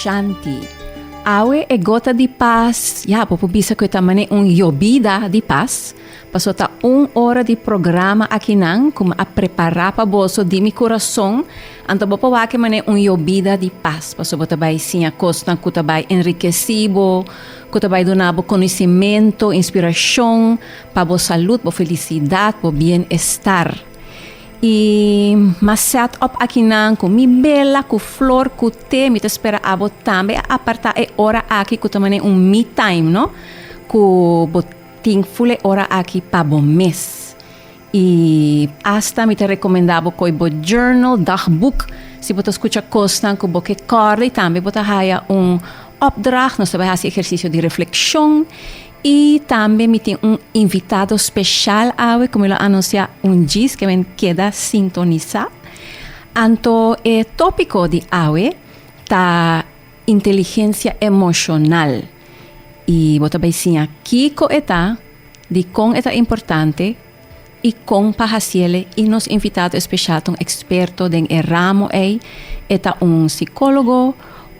Shanti. Awe e gota di pas, ya, bo por bisa ku e ta mane un yobida di pas, paso ta un ora di programa akinan ku mi a prepará pa boso di mi kurason, anto bo por wak e mane un yobida di pas, paso bo ta bai siña kosnan ku ta bai enrikesí bo, ku ta bai duna bo konosementu, inspirashon pa bo salud, bo felisidat, bo bienestar. I m'a set up akinan ku mi bela, ku flor, ku te. Mi ta spera abo tambe a apartá e ora aki ku ta manera un me time, no? Ku bo tin ful e ora aki pa bo mes. I asta mi ta rekomendá bo koe bo journal, dagboek, si bo ta skucha kosnan ku bo ke kòrda i tambe bo ta haya un opdracht. Nos ta bai hasi ehersisio di reflekshon. I tambe mi tin un invitado special awe ku mi lo anunsia un djis ke men keda sintonisa. Anto e topiko di awe ta inteligensia emoshonal. I bo ta bai siña kiko e ta, dikon e ta importante i kon pa hasiele i nos invitado especial ta un experto den e ramo ei, e ta un psicologo,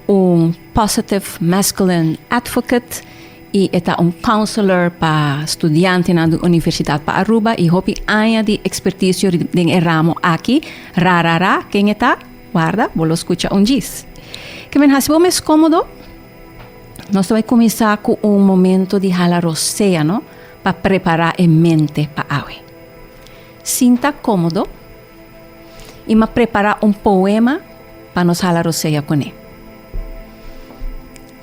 un positive masculine advocate i e ta un counselor pa studiantenan di Universidad pa Aruba i hopi aña di experticio den e ramo aki. Ra ra ra, ken e ta? Warda, bo lo scucha un djis. Ke men hasi bo mes comodo? Nos ta bai cuminsa cu un momento di hala rosea, no? Pa prepará e mente pa awe. Sinta kómodo i m'a prepará un poema pa nos hala rosea kuné.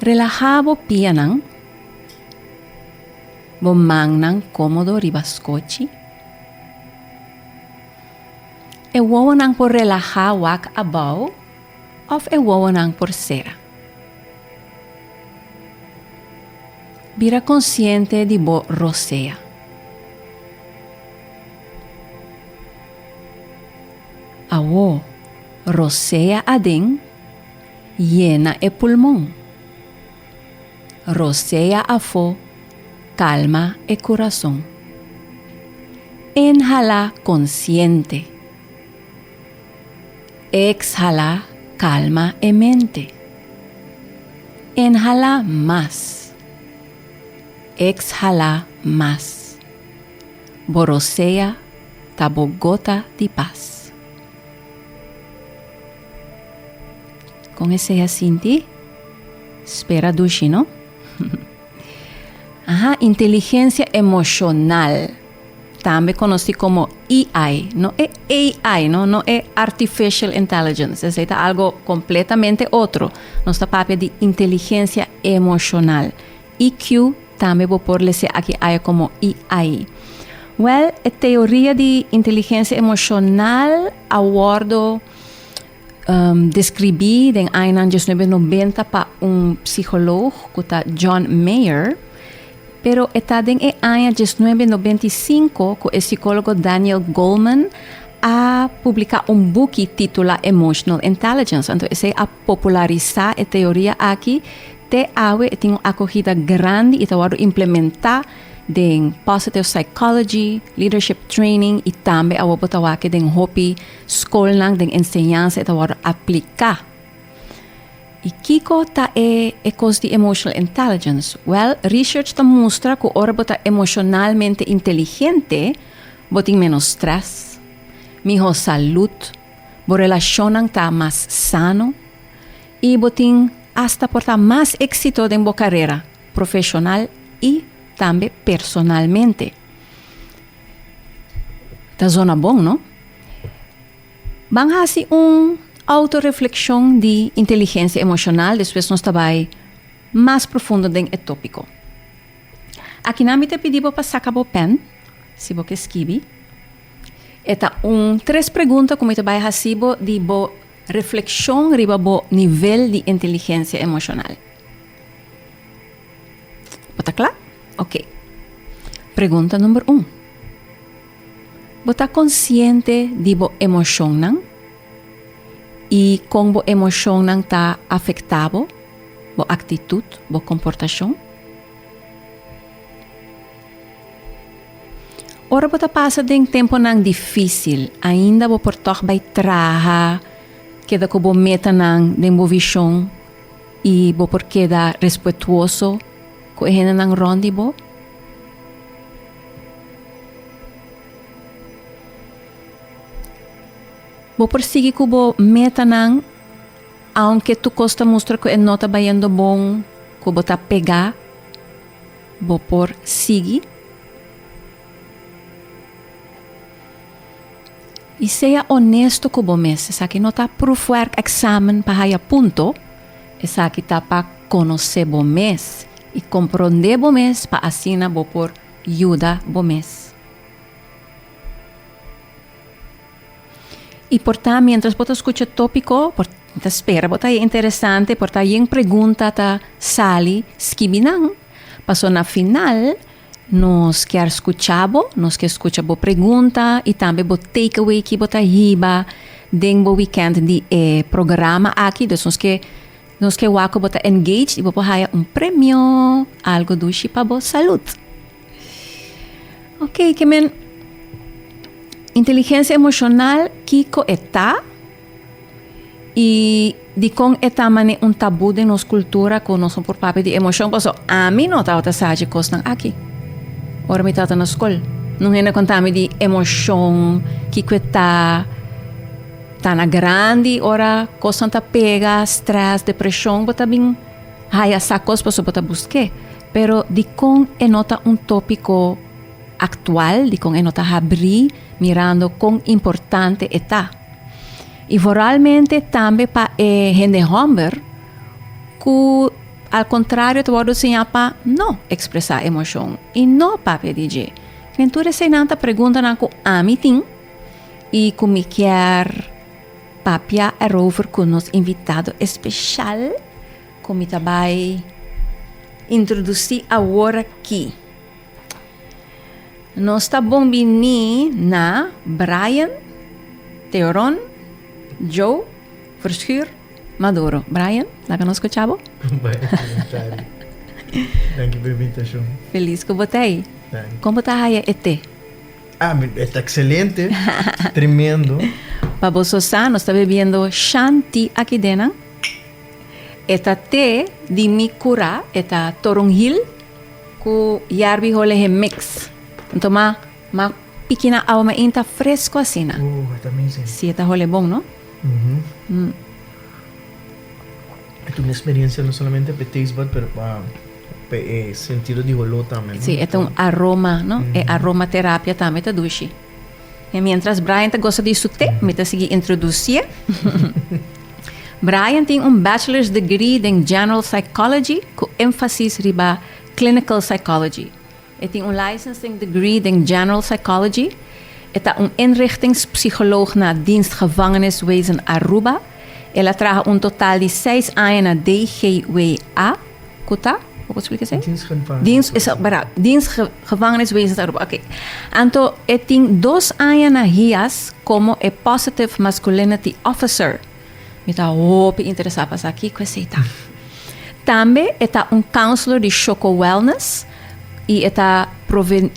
Relahá bo pianan, bo mannan kómodo riba skochi. E wowonan por relahá wak abou òf e wowonan por sera. Bira konsiente di bo rosea. Awor, rosea aden, yena e pulmon. Rosea afó, kalma e kurason. Inhalá konsiente. Exhalá, kalma e mente. Inhalá mas. Exhalá mas. Bo rosea ta bo gota di pas. Kon esei a sinti? Spera dushi, no? Aha, inteligensia emoshonal. Tambe konosí komo EI, no e AI, no, no e Artificial Intelligence, esei ta algo kompletamente otro. Nos ta papia di inteligensia emoshonal. EQ tambe bo por lese aki aya komo EI. Wèl, e teoria di inteligensia emoshonal a wòrdu deskribí den añanan diesnuebe nobenta pa un psikoloog ku ta John Mayer, pero e ta den e aña 1995 ku e sikólogo Daniel Goleman a publiká un buki titulá Emotional Intelligence. Anto esei a popularisá e teoria aki te awe e tin un akogida grandi i ta wòrdu implementá den positive psychology, leadership training i tambe awor bo ta wak den hopi Skolnan den enseñansa e ta wòrdu apliká. I kiko ta e e kos di emotional intelligence? Wèl, research ta mustra ku ora bo ta emoshonalmente inteligente, bo tin ménos strès, mihó salud, bo relashonnan ta mas sano i bo tin asta por ta mas éksito den bo karera profeshonal i tambe personalmente. Ta zona bon, no? Ban hasi un autoreflexion di inteligencia emocional, despues nos ta bai mas profundo den e topico. Akinan mi ta pidi bo pa saca bo pen, si bo ke skibi. E ta un tres pregunta ku mi ta bai hasi bo di bo reflexion riba bo nivel di inteligencia emocional. Bo ta kla? Ok. Pregunta number un. Bo ta konsiente di bo emoshonnan i kon bo emoshonnan ta afektá bo, bo aktitut, bo komportashon? Ora bo ta pasa den tempunan difísil, ainda bo por tòg bai traha, keda ku bo metanan den bo vishon? I bo por keda respetuoso ku e hendenan rònt di bo? Bo por sigui ku bo metanan aunke tur kos ta mustra ku e no ta bayendo bon, ku bo ta pegá? Bo por sigui? I sea honesto ku bo mes. Esaki no ta proefwerk examen pa haya punto, esaki ta pa konosé bo mes i komprondé bo mes pa asina bo por yuda bo mes. I por ta mientras bo ta skucha tópiko, por ta spera bo ta haya interesante, por ta yen pregunta ta sali, skibi nan, paso na final Nos kier skucha bo, nos kier skucha bo pregunta i tambe bo take away ki bo ta hiba den bo weekend di e programa aki. Dus nos ke nos ke wak ku bo ta engaged i bo por haya un premio, algo dushi pa bo salud. Ok, ke men inteligensia emoshonal kiko e ta? I dikon e ta mane un tabú den nos kultura ku nos no por papia di emoshon? Pasobra ami no tabata sa dje kosnan aki ora mi tabata na skol. Nun hende a konta mi di emoshon, kiko e ta. Ta na grandi ora kosnan ta pega, strès, depreshon, bo ta bin haya sa kos pasobra bo ta busk'é. Pero dikon e no ta un tópiko aktual? Dikon e no ta habrí mirando kon importante e ta? I vooralmente tambe pa e hende hòmber ku al kontrario ta wòrdu siñá pa no ekspresá emoshon i no papia di dje. Knen tur eseinan ta preguntanan ku ami tin i ku mi kier papia erover ku nos invitado espeshal ku mi ta bai introdusí aworakí. Nos ta bon bini na Brian Theoron Joe Verschuur Maduro. Brian, laga nos scucha bo. Danki pa invitacion. Feliz cu bo ta ey. Con bo ta haya e te? Ah, e ta excelente. Tremendo. Pa bo so sa, nos ta bebiendo Shanti aki denan. E ta te di mi cura, e ta toronhil. Ku yarbi hole he mix. Anto ma ma piki na awa ma inta fresco asina. Oh, e ta amazing. Si, e ta hole bon, no? Mhm. Mm. E ta un experiencia no solamente pa e taste bud, pero pa pa e sentido di holó tambe, no? Si, e ta un aroma, no? E aromaterapia tambe ta dushi. E mientras Brian ta gosa di su te, mi ta sigui introducié. Brian tin un bachelor's degree den General Psychology cu énfasis riba Clinical Psychology. E tin un licensing degree den General Psychology. E ta un inrichtingspsycholoog na Dienst Gevangeniswezen Aruba. El a traha un total di seis aña na DGWA, cu ta? Bo por splika esei? Dienst Gevangeniswezen. Dienst, eso, bera, Dienst Gevangeniswezen Aruba, oké. Anto e tin dos aña na HIAS como e Positive Masculinity Officer. Mi ta hopi interesá pa sa kiko esei ta. Tambe e ta un counselor di Shoko Wellness i e ta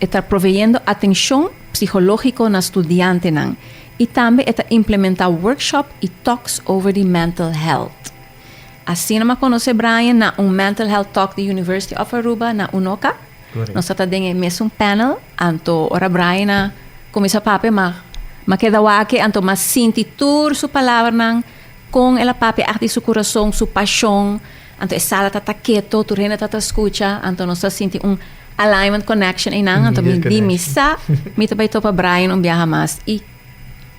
e ta proveyendo atenshon psikológiko na studiantenan i tambe e ta implementá workshop i talks over di mental health. Asina mi a konosé Brian na un mental health talk di University of Aruba na Unoca. Nos ta ta den e mesun panel, anto ora Brian a kuminsá papia ma ma keda wak anto ma sinti tur su palabranan kon el a papia ègt di su kurason, su pashon, anto e sala ta ta keto, tur hende ta ta skucha, anto nos ta sinti un alignment connection einan, anto mi di mi sa mi ta bai topa Brian un biaha mas i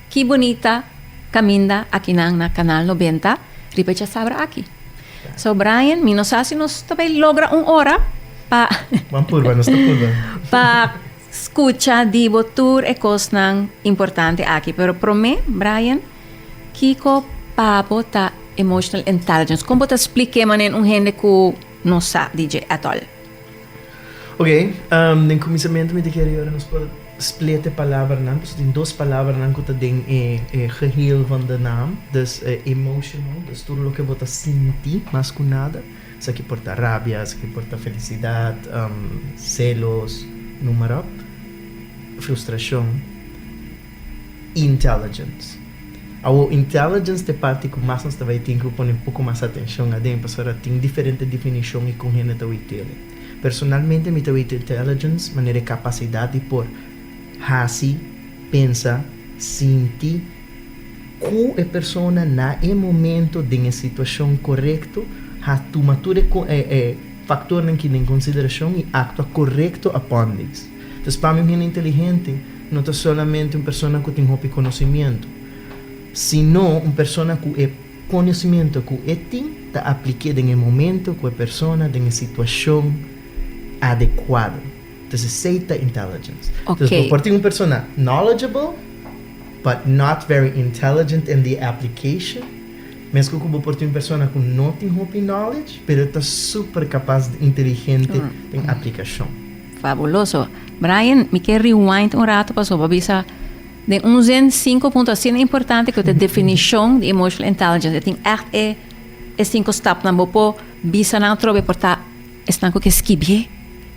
ki bunita kaminda akinan na Kanal Nobenta riba e djasabra aki. So Brian, mi no sa si nos ta bai logra un ora pa Ban purba, nos ta purba. pa skucha di bo tur e kosnan importante aki. Pero promé, Brian, kiko pa bo ta emotional intelligence? Kon bo ta splik'é manera un hende ku no sa di dje at all? Ok, den kuminsamentu mi ta kere ora nos por split e palabranan, pasobra tin dos palabranan ku ta den e e geheel van de naam, dus emotional, dus tur loke bo ta sinti mas ku nada, esaki por ta rabia, esaki por ta felisidat, selos, noem maar op, frustrashon, intelligence. Awor intelligence ta e parti ku mas nos ta bai tin ku pone un poko mas atenshon aden pasobra tin diferente definishon i kon hende ta wit'el. Personalmente mi ta wit intelligence manera e kapasidat di por hasi, pensa, sinti ku e persona na e momento den e situashon korekto ha tuma tur e e faktornan ki den konsiderashon i aktua korekto upon this. Entonces pa mi un hende inteligente no ta solamente un persona ku tin hopi konosimiento, sino un persona ku e konosimiento ku e tin ta aplik'é den e momento ku e persona den e situashon adekuado. Entonces esei ta intelligence. Entonces bo por tin un persona knowledgeable but not very intelligent in the application, mesku ku bo por tin un persona ku no tin hopi knowledge pero ta super kapas inteligente den aplikashon. Fabuloso. Brian, mi ke rewind un rato pasobra bo a bisa den un zin cinco punto asina importante ku ta definishon di emotional intelligence. E tin ègt e e cinco stapnan. Bo por bisa nan atrobe por ta esnan ku ke skibié.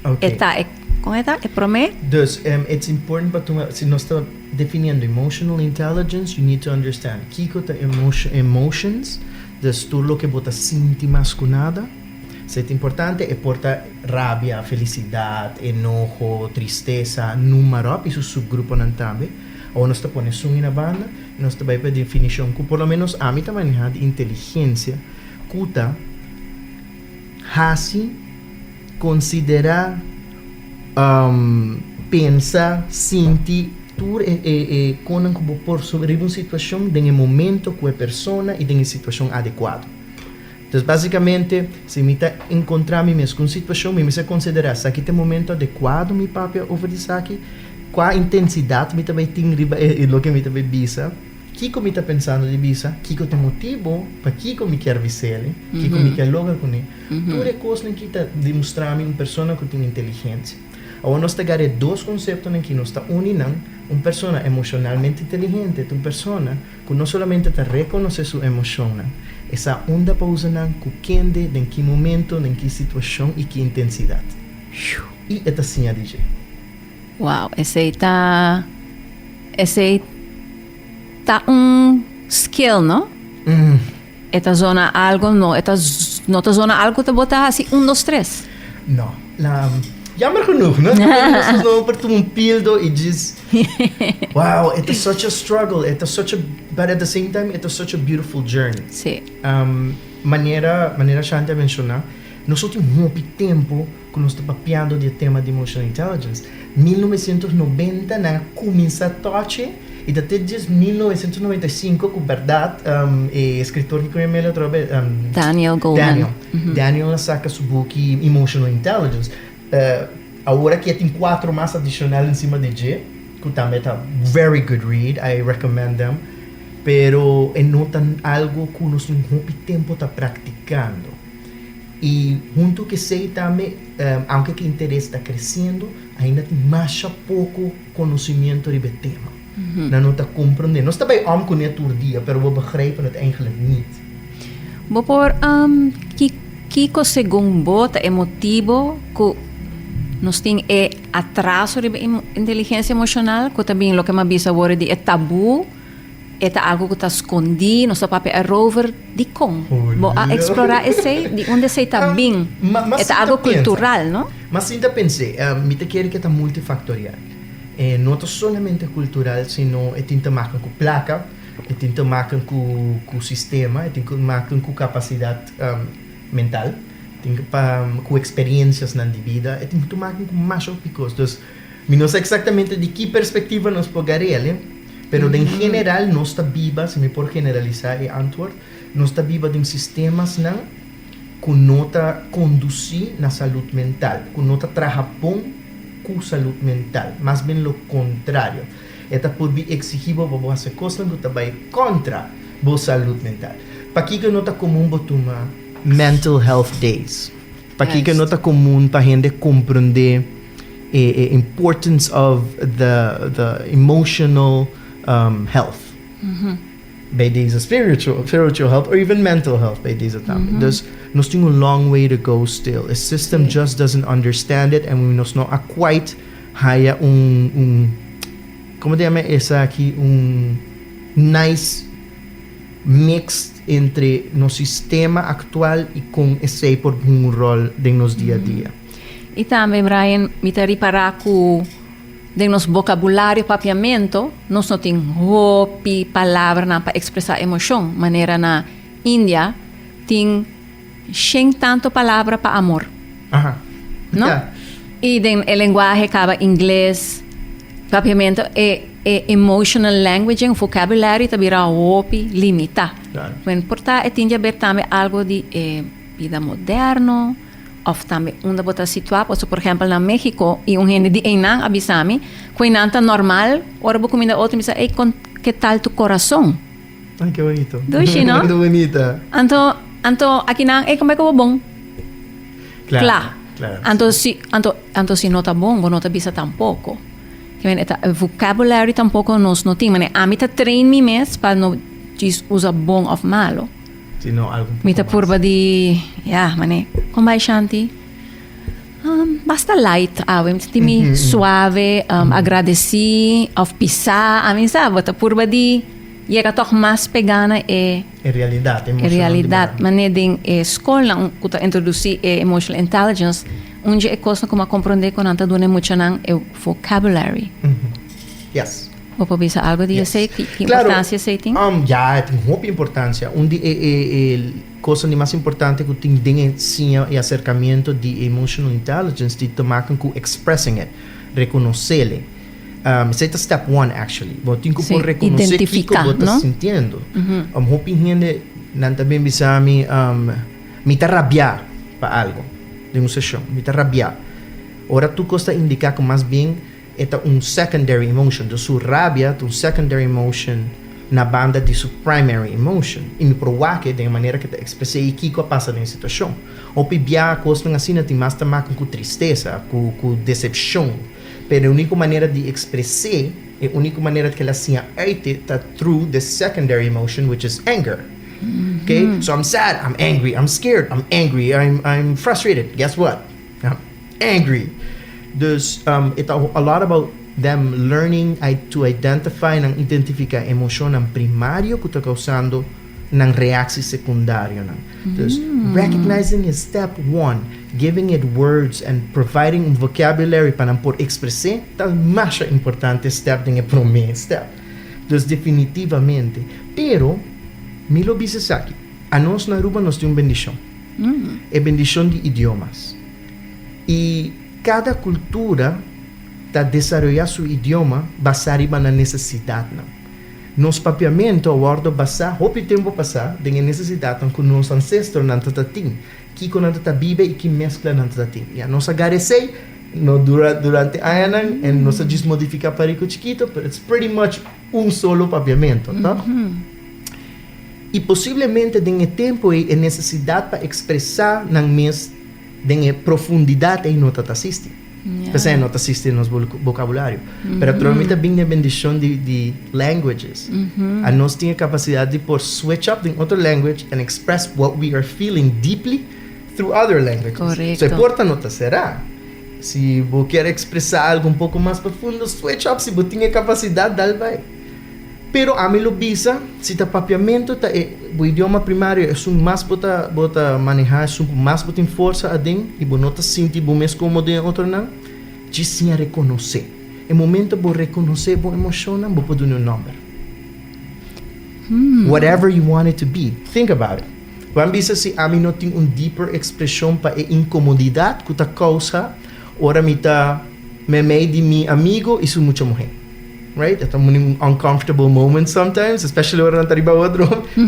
Ok. E ta e, kon e ta? E promé? Dus, it's important pa tuma, si nos ta definiendo emotional intelligence, you need to understand kiko ta emotions, dus tur loke bo ta sinti mas ku nada. Esei ta importante, e por ta rabia, felisidat, enoho, tristesa, numa ròp i su supgruponan tambe. Awor nos ta pone esun na banda i nos ta bai pa e definishon ku por lo ménos ami ta manehá di inteligensia ku ta hasi, konsiderá, pensa, sinti tur e e konan ku bo por riba un situashon den e momento ku e persona i den e situashon adekuado. Entonces, básicamente, si mi ta encontrá mi mes cu un situacion, mi mester considerá esaki ta e momento adecuado mi papia over di esaki, cua intensidad mi ta bay tin riba e loke mi ta bay bisa, kico mi ta pensando di bisa, kico ta e motibo pakico mi kier bis'el, kico mi kier logra cun'e. Tur e cosnan aki ta demostrá mi un persona cu tin inteligencia. Awor nos ta gara e dos conceptonan aki, nos ta uni nan, un persona emocionalmente inteligente ta un persona ku no solamente ta rekonosé su emoshonnan, e sa unda pa usa nan, ku kende, den ki momento, den ki situashon i ki intensidat. I e ta siña di dje. Wow, esei ta esei ta un skill, no? E ta zona algo no, e ta no ta zona algo ku ta bo ta hasi un dos tres. No, la jammer genoeg, no? Nos no por tuma un pildo i djis Wow, it is such a struggle, it is such a but at the same time it is such a beautiful journey. Sí. Manera manera Shanti a menciona, nos no tin hopi tempo cu nos ta papiando di e tema di emotional intelligence. 1990 nan a cuminsa tochi y ta te djes 1995 cu berdad e escritor kico yama el otro be? Daniel Goleman. Daniel. Daniel a saca su buki Emotional Intelligence. Awor aki e tin cuatro mas adicional encima di dje, cu tambe ta very good read, I recommend them, pero e no ta algo cu nos tin hopi tempo ta practicando. Y hunto cu esey tambe, aunke cu interes ta creciendo, ainda tin masha poco conocimiento riba e tema. Nan no ta comprende. Nos ta bay om cune tur dia, pero we begrijpen het eigenlijk niet. Bo por Kiko segun bo ta e motibo ku nos tin e atraso riba inteligensia emoshonal ku ta bin loke mi a bisa awor di e tabú, e ta algu ku ta skondí, nos ta papia erover, dikon? Bo a eksplorá esei? Di unda esei ta bin? E ta algu kultural, no? Mas sin ta pens'é, mi ta kere ku e ta multifaktorial. E no ta solamente kultural, sino e tin te maken ku plaka, e tin te maken ku sistema, e tin te maken ku kapasidat. Mental, tin pa ku eksperienciasnan di bida, e tin te maken ku masha hopi kos. Dus, mi no sa eksaktamente di ki perspektiva nos por gar'el, pero den general nos ta biba, si mi por generalisá e antwoord, nos ta biba den sistemasnan ku no ta kondusí na salud mental, ku no ta traha bon ku salud mental, mas bien lo kontrario. E ta purbi eksigí bo pa bo hasi kosnan ku ta bai kontra bo salud mental. Pakiko no ta komun bo tuma mental health days? Pakiko no ta komun pa hende komprendé e e importance of the the emotional health? Bij deze spiritual spiritual health or even mental health bij deze tambe. Dus nos tin un long way to go still. E system just doesn't understand it and nos no a quite haya un un como ta yama esaki un nice. mix entre nos sistema actual y con esey por hunga un rol den nos dia a dia. Y tambe, Brian, mi ta ripara cu den nos vocabulario papiamento nos no tin hopi palabranan pa expresa emocion, manera na India tin shen tanto palabra pa amor. No? Y den e lenguahe caba ingles, papiamento, e e emotional languaging, vocabulary ta bira hopi limita. Bueno, por ta e tin di haber tambe algo di e bida moderno of tambe unda bo ta situa. Pasobra, por ehempel, na Mexico, y un hende di eynan a bisa mi cu eynan ta normal ora bo cuminda otro y bisa, ey, con ke tal tu corazon? Ay, ke bonito. Dushi, no? Bonito, bonita. Anto, anto akinan e come como bon. Claro. Kla. Claro. Anto si, anto, anto si no ta bon, bo no ta bisa tampoco. Ke men, e ta vocabulary tampoco nos no tin. Mane, ami ta train mi mes pa no djis usa bon of malo. Sino algo un poco Mi ta mas. purba di, ya, mane, con bai Shanti? Basta light awe, mi sinti mi suave, agradeci of pisa, ami sa, bo ta purba di yega toch mas pega na e E realidad, e emocional di realidad. berdad. Mane den e scolnan cu ta introduci e emotional intelligence, un dje e cosnan cu mi a comprende cu nan ta duna e muchanan e vocabulary. Yes. Bo por bisa algo di Yes. esey? Ki ki Claro, importancia esey tin? Ya, e tin hopi importancia. Un di e e e Kosa di mas importante ku tin den e siña i aserkamiento di emotional intelligence di ta maken ku expressing it, rekonosele. Esei ta step one actually. Bo tin ku Sí, por rekonosé kiko identifiká, bo ta no? sintiendo. Hopi hende nan ta bin bisa mi, mi ta rabiá pa algo den un seshon, mi ta rabiá. Ora tur kos ta indiká ku mas bien E ta un secondary emotion, dus su rabia ta un secondary emotion na banda di su primary emotion. I mi por wak e den e manera ku e ta ekspres'é i kiko a pasa den e situashon. Hopi bia kosnan asina tin mas ta maken ku tristesa, ku ku desepshon. Pero e uniko manera di ekspres'é, e uniko manera ku el a siña uit e ta through the secondary emotion which is anger. Okay? So I'm sad, I'm angry, I'm scared, I'm angry, I'm I'm frustrated. Guess what? I'm angry. Dus e ta a lot about them learning to identify nan identifica emocionnan primario cu ta causando nan reactie secundarionan. Dus recognizing is step one, giving it words and providing un vocabulary pa nan por expres'é ta masha importante step den e prome step. Dus definitivamente. Pero mi lo bisa esaki, anos na Aruba nos tin un bendicion. E bendicion di idiomas. I kada kultura ta desaroyá su idioma basá riba nan nesesidatnan. Nos papiamentu a wòrdu basá hopi tempu pasá den e nesesidatnan ku nos ansestronan ta ta tin, kiko nan ta ta biba i ki meskla nan ta ta tin. Ya nos a gara esei no dura durante añanan en nos a djis modifiká pariku chikito, pero it's pretty much un solo papiamentu, tòg? I posiblemente den e tempu ei e nesesidat pa ekspresá nan mes den e profundidat ei no ta ta asisti. P'esei no ta asisti den nos bokabulario. Pero atrobe mi ta bin den e bendishon di di languages. Anos tin e kapasidat di por switch up den otro language and express what we are feeling deeply through other languages. So e porta no ta será. Si bo kier ekspresá algu un poko mas profundo, switch up. Si bo tin e kapasidat, dal bai. Pero ami lo bisa, si ta papiamentu ta e bo idioma primario, esun mas bo ta bo ta maneha, esun ku mas bo tin forsa aden i bo no ta sinti bo mes komo den e otronan, djis siña rekonosé. E momento bo rekonosé bo emoshonnan, bo por duna un nòmber. Whatever you want it to be, think about it. Bo a bisa si ami no tin un deeper ekspreshon pa e inkomodidat ku ta kousa ora mi ta meimei di mi amigo i su mucha muhé. Right? E ta un uncomfortable moment sometimes, especially ora nan ta riba otro.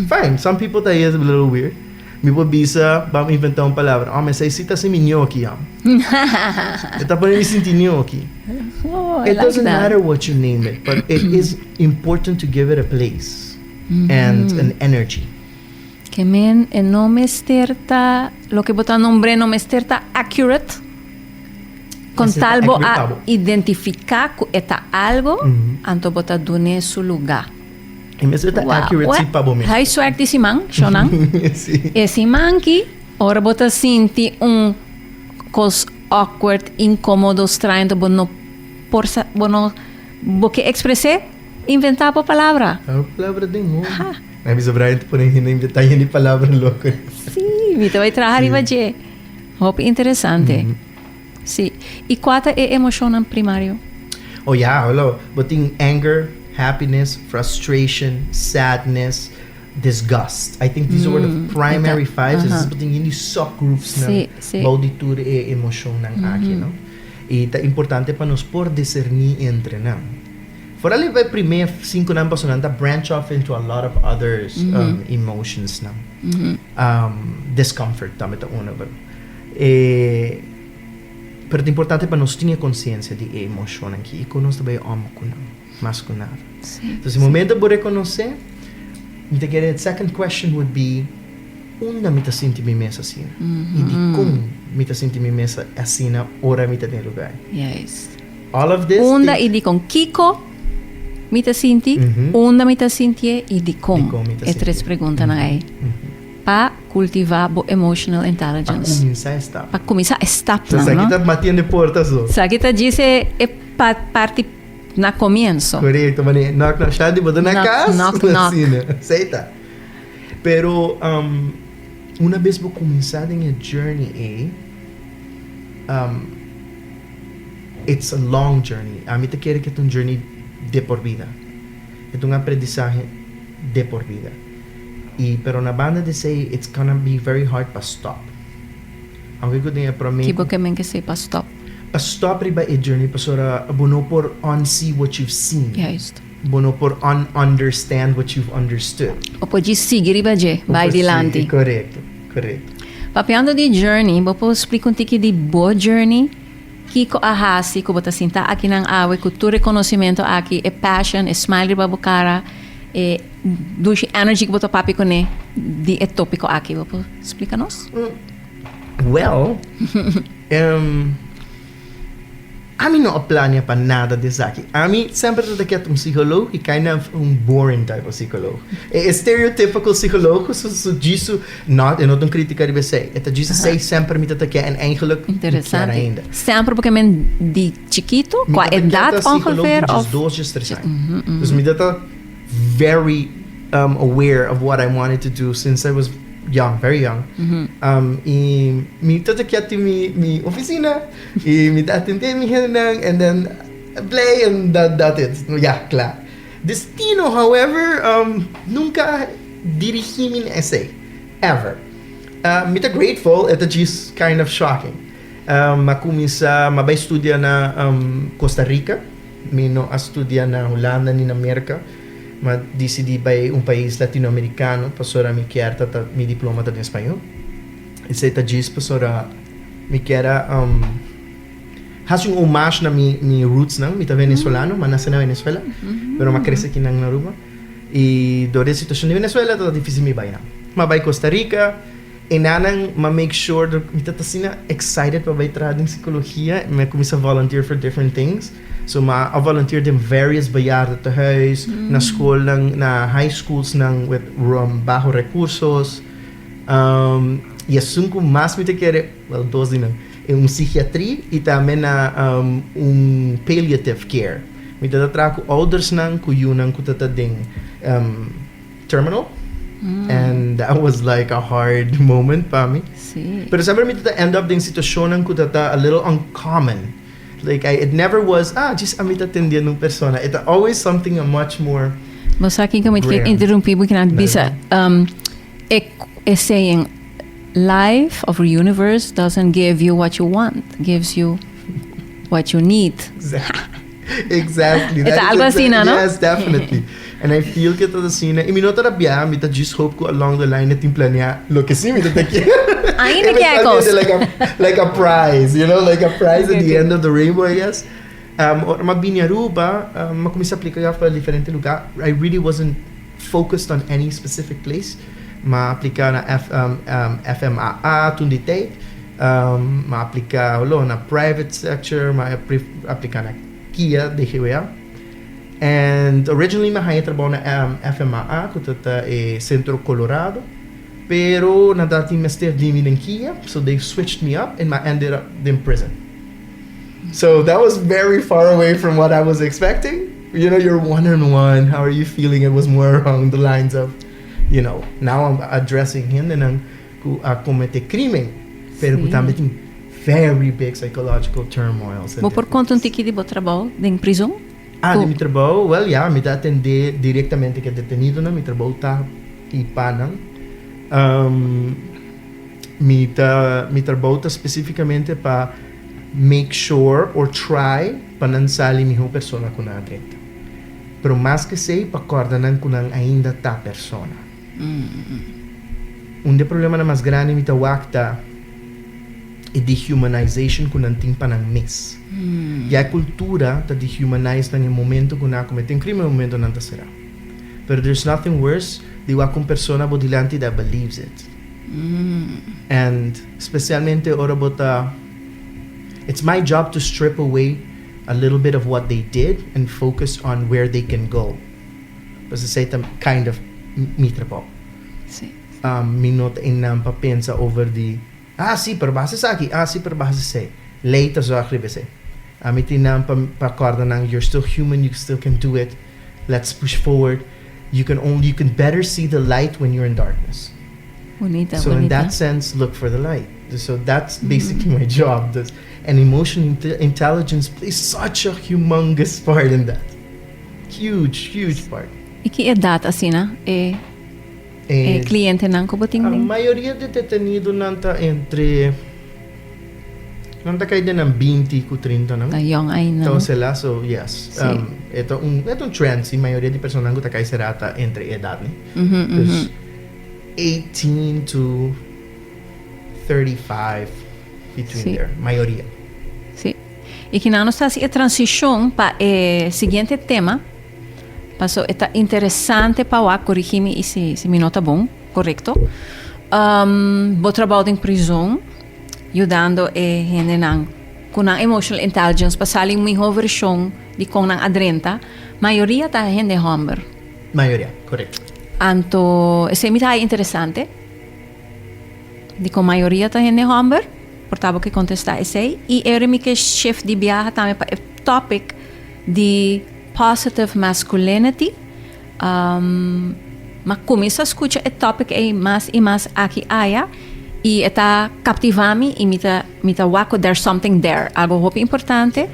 Fine, some people ta is a little weird. Mi por bisa, bam inventa un palabra. Oh, esei si ta hasi mi ñoki, am. E ta pone mi sinti ñoki. Oh, I It like doesn't that. matter what you name it, but it is important to give it a place and an energy. Ke men e no mester ta, loke bo ta nombr'é no mester ta accurate. Con tal bo a identifica cu e ta algo, anto bo ta dun'é su luga. E mester ta accurate si pa bo mes. Huiswerk di siman, shownan. E siman ki, ora bo ta sinti un cos awkward, incomodo, straño, anto bo no por sa, bo no, bo ke expres'é, inventa bo palabra. Bo palabra den hopi. Ha. Mi bisa Brian ta pone hende inventá hende palabra loko. Sí, mi ta bai traha riba dje. Hopi interesante. Sí. I kua ta e emoshonnan primario? Oh ya, holo. Bo tin anger, happiness, frustration, sadness, disgust. I think these are the primary five. Esas bo tin hende subgroups nan bou di tur e emoshonnan aki, no? I ta importante pa nos por diserní entre nan. Foral e prime cinconan pasobra nan ta branch off into a lot of other emotions nan. Discomfort tambe ta uno pero e pero ta importante pa nos tin e conciencia di e emocionnan aki y con nos ta bay om cu nan mas cu nada. Entonces e momento bo reconoce mi ta kere second question would be unda mi ta sinti mi mes asina y dicon mi ta sinti mi mes asina ora mi ta den e lugar. All of this Unda i dikon? Kiko mi ta sinti? Unda mi ta sintié i dikon? Dikon mi ta E tres sintié. preguntanan ei. Pa kultivá bo emotional Pa intelligence. kuminsá e stap. Pa kuminsá e stapnan, Esaki no? ta batiendo e porta so. Esaki ta djis e e pa parti na komienso. Korekto, manera knock knock, Shandy bo ta na Knock, kas? knock, knock. Asina, esei ta. Pero una bes bo kuminsá den e journey ei, It's a long journey. Ami ta kere ke ta un journey de por bida. E ta un aprendisahe de por bida. I pero na banda di esei it's gonna be very hard pa stop. Aunke ku den e prome Ki bo ke men ke esei pa stop? Pa stop riba e journey pasobra bo no por unsee what you've seen. Juist. Bo no por un-understand what you've understood. Bo por djis sigui riba dje, bai dilanti. Korekto, korekto. Papiando di journey, bo por splika un tiki di bo journey? Kiko a hasi ku bo ta sinta akinan awe ku tur e konosementu aki, e passion, e smile riba bo kara, e dushi energy ku bo ta papia kuné di e topiko aki? Bo por splika nos? Well, Ami no a plania pa nada di esaki. Ami semper ta ta un psicoloog y kind of un boring type of psicoloog. E stereotypical psicoloog su su djis su not e no ta un critica riba esey. E ta djis esey semper mi ta ta kier en eigenlijk mi kier Interesante. ainda. Semper porque men di chikito, Mi kua ta ta kier edad ta psicoloog ongeveer di djes of? dos djes tres aña. Dus mi ta ta very aware of what I wanted to do since I was young, very young. Y mi ta ta kier tin mi mi oficina. Y mi ta atende mi hendenan and then play and that that it. Ya, kla. Destino, however, nunca a dirigi mi na esey. Ever. Mi ta grateful, e ta djis kind of shocking. Mi a cuminsa, mi a bay studia na Costa Rica. Mi no a studia na Hulanda ni na Merca. Mi a dicidi bay un pais Latinoamericano pasobra mi kier ta ta mi diploma ta den spañol. Esey ta djis pasobra mi kier a hasi un homage na mi mi rootsnan. Mi ta venezolano, mi a nace na Venezuela, pero mi a crece akinan na Aruba. Y door di e situacion di Venezuela tabata dificil mi bay nan. Mi a bay Costa Rica, enanan mi a make sure door mi ta asina excited pa bay traha den psicologia, mi a cuminsa volunteer for different things. So mi a volunteer den various bejaardentehuis, na scolnan, na high schoolsnan with bajo recursos. Y esun cu mas mi ta kere, well dos di nan, e un psichiatri y tambe na un palliative care. Mi ta ta traha cu oudersnan cu yunan cu ta ta den terminal and that was like a hard moment pa mi. Pero semper mi ta ta end up den situacionnan cu ta ta a little uncommon. Like I, it never was, ah, djis ami ta atendiendo un persona. It always something much more Bo sa kiko mi grand. interrumpí bo kinan bisa e e saying life of universe doesn't give you what you want, gives you what you need. Exactly. Exactly. E ta algo asina, no? Yes, definitely. And I feel que ta asina. Y mi no ta rabia, mi ta djis hope cu along the line e tin planea loke si mi ta ta kier. Ainda ke e cos. Like a, like a prize, you know, like a prize at the end of the rainbow, I guess. Ora mi a bini Aruba, mi a cuminsa aplica ya pa diferente lugar. I really wasn't focused on any specific place. Mi a aplica na F, FMAA toen die tijd. Mi a aplica holo na private sector, mi a aplica na KIA, DGWA. And originally mi a haña trabou na FMAA, ku ta ta e Centro Colorado, pero nan tabatin mester di mi den KIA, so they switched me up and mi a ended up den prison. So that was very far away from what I was expecting. You know, you're one on one, how are you feeling? It was more along the lines of, Now I'm addressing hendenan ku a kometé krimen, pero ku tambe tin very big psychological turmoils. Bo por konta un tiki di bo trabou den prizon? Ah, di mi trabou? Well, ya, mi ta atendé direktamente ku e detenidonan. Mi trabou ta i pa nan. Mi ta, mi trabou ta spesífikamente pa make sure or try pa nan sali mihó persona ku nan a drenta. Pero mas ku esei, pa kòrda nan ku nan ainda ta persona. Un di e problemanan mas grandi mi ta wak ta e dehumanization ku nan tin pa nan mes. Ya e kultura ta dehumanize nan e momento ku nan a komete un krimen, e momento nan ta será. Pero there's nothing worse di wak un persona bo dilanti that believes it. And specialmente ora bo ta, it's my job to strip away a little bit of what they did and focus on where they can go. Pues esei ta kind of mi trabou. Mi no ta einan pa pensa over di, ah si, pero bo hasi esaki, ah si, pero bo hasi esei. Lei ta zorg riba esei. Ami ta einan pa pa kòrda nan, you're still human, you still can do it, let's push forward, you can only, you can better see the light when you're in darkness. Bunita, So in that sense, look for the light. So that's basically my job. Dus, and emotional intelligence plays such a humongous part in that. Huge, huge part. I ki edat asina e e klientenan ku bo tin den? Mayoria di detenidonan ta entre, nan ta kai den nan 20 ku 30 nan. Ta yong ainda, no? Ta osela, so yes. E ta un, e ta un trend si, mayoria di personanan ku ta kai será ta entre e edat ni. Dus 18 to 35, between there, mayoria. Si. I kinan nos ta hasi e transishon pa e siguiente tema, paso e ta interesante pa wak, korigí mi si si mi no ta bon, korekto. Bo trabou den prizon, yudando e hendenan ku nan emotional intelligence pa sali un mihó vershon di kon nan a drenta, mayoria ta hende hòmber. Mayoria, korekto. Anto esei mi ta haña interesante. Dikon mayoria ta hende hòmber? Por ta bo ke kontestá esei. I ora mi ke shift di biaha tambe pa e topic di positive masculinity. M'a kuminsá skucha e topic ei mas i mas aki aya i e ta kaptivá mi i mi ta mi ta wak ku there's something there, algu hopi importante.